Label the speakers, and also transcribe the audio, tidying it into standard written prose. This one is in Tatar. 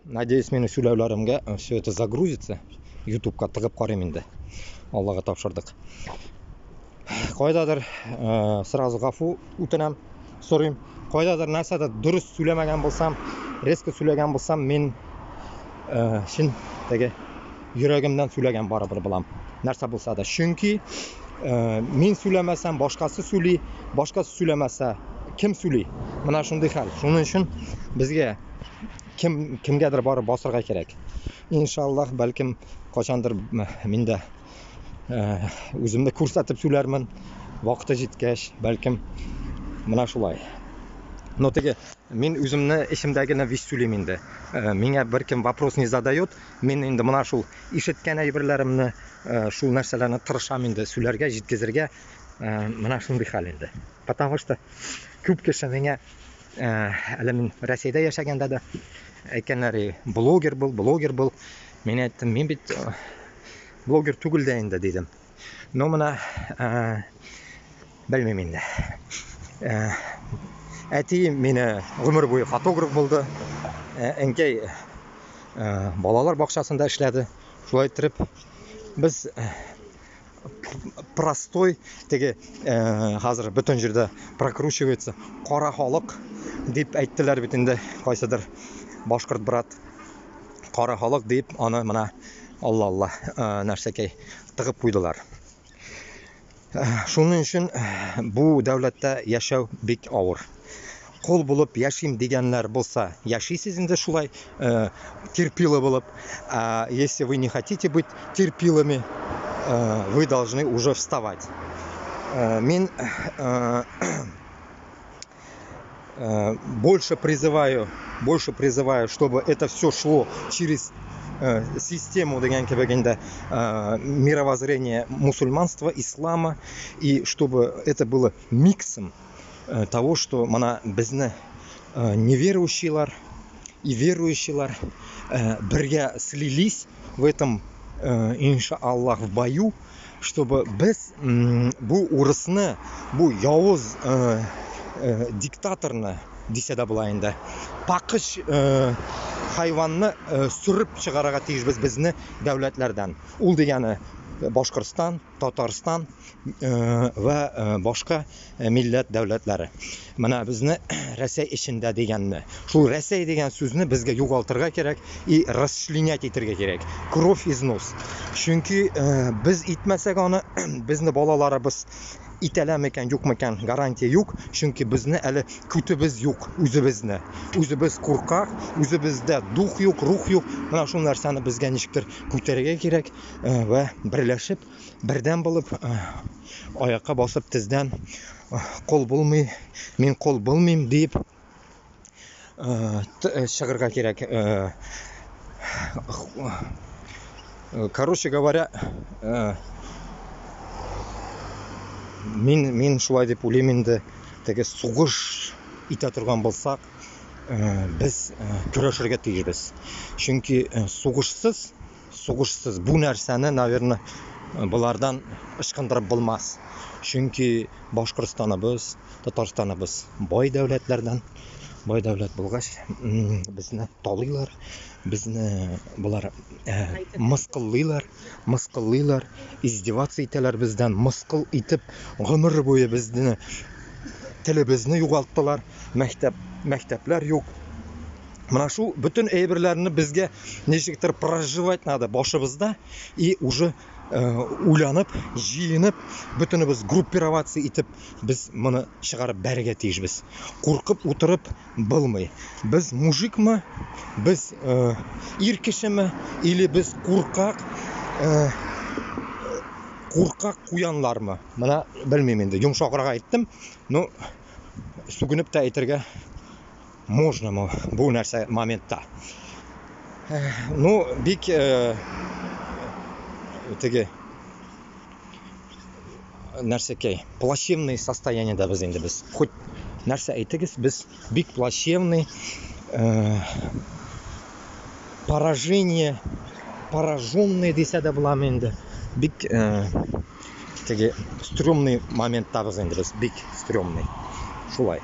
Speaker 1: Надеюсь, минем сөйләүләремгә все это загрузится. Ютубка тыгып карыйм инде. Аллага тапшырдык. Кайдадыр сразу гафу үтенәм, сорыйм. Кайдадыр нәрсәдер дөрес сөйләмәгән булсам, резко сөйләгән булсам, мин чын теге йөрәгемнән сөйләгән барыбер булам. Нәрсә булса да. Чөнки мин сөйләмәсәм, башкасы сөйли, башкасы сөйләмәсә, кем сөйли? Менә шундый хәл. Шуның өчен безгә кем кемгәдер барып басырга кирәк. Иншаллаһ, бәлкем кайчандыр мин дә үземне күрсәтеп сөйләрмен. Вакыты җиткәч, бәлкем менә шулай. Но теге мин үземне эчемдәгене весь сөйлим инде. Миңа беркем вопрос не задает. Мин инде менә шул ишеткән әйберләремне, шул нәрсәләрне тырышам инде сөйләргә, җиткезергә. Менә шундый хәл инде. Потому что күп кеше миңа әле мин Россиядә яшәгәндә дә әйткәннәр, блогер бул, блогер бул. Мин әйттем, мин бит блогер түгел дә инде, дидем. Но менә белмим инде. Әти мине гомер буе фотограф булды. Әнкәй балалар бакчасында эшләде. Шулай иттереп без простой теге хәзер бөтен җирдә прокручивается кара халык дип әйттеләр бит инде кайсыдыр башкорт брат кара халык дип аны менә алла алла нәрсәкәй тыгып куйдылар. Шуның өчен бу дәүләттә яшәү бик авыр. Кол булып яшим дигәннәр булса, яшисез инде шулай, терпилы булып. А если вы не хотите быть терпилами, вы должны уже вставать. Мин больше призываю, чтобы это все шло через систему дигән кебек инде мировоззрение мусульманства, ислама, и чтобы это было миксом того, что менә безне неверующийлар и верующийлар бергә слились в этом, иншаллах, в бою, чтобы без бу урысны, бу явыз диктаторны дисә дә була инде, пакыч хайванны сөреп чыгарырга тиешбез безне дәүләтләрдән. Ул дигәне Башкортстан, Татарстан вә башка милләт дәүләтләре. Менә безне Рәсәй эчендә дигәнне. Шул Рәсәй дигән сүзне безгә югалтырга кирәк и расчленять итәргә кирәк. Кровь из нос. Чөнки без итмәсәк аны, безне балаларыбыз итәлә микән, юк микән, гарантия юк. Чөнки безне әле күтебез юк үзебезне. Үзебез куркак, үзебездә дух юк, рух юк. Менә шул нәрсәне безгә ничектер күтәрергә кирәк вә берләшеп, бердәм булып, аякка басып тездән кол булмый, мин кол булмыйм дип чыгырга кирәк. Короче говоря, мин шулай дип уйлыйм инде, теге сугыш итә торган булсак, без көрәшергә тиешбез. Чөнки сугышсыз, сугышсыз бу нәрсәне, наверное, болардан ычкындырып булмас. Чөнки Башкортстаныбыз, Татарстаныбыз бай дәүләтләрдән, бай дәүләт булгач, безне талыйлар, безне болар мыскыллыйлар, мыскыллыйлар, издеваться итәләр бездән, мыскыл итеп гомер буе безне телебезне югалттылар, мәктәп, мәктәпләр юк. Менә шул бөтен әйберләрне безгә ничектер проживать надо башыбызда и уже уйланып, җыенып, бөтенебез группироваться итеп без моны чыгарып бәрергә тиешбез. Куркып утырып булмый. Без мужикмы, без ир кешеме или без куркак, куркак куянлармы? Менә белмим инде, йомшаграк әйттем, но сүгенеп тә әйтергә можно бу нәрсә моментта. Ну, бик теге нәрсәкәй, плачевный состояниедә без инде без. Хоть нәрсә әйтегез, без бик плачевный, поражение, пораженный дисә дә буламы инде. Бик теге стрёмный моментта без инде без, бик стрёмный. Шулай.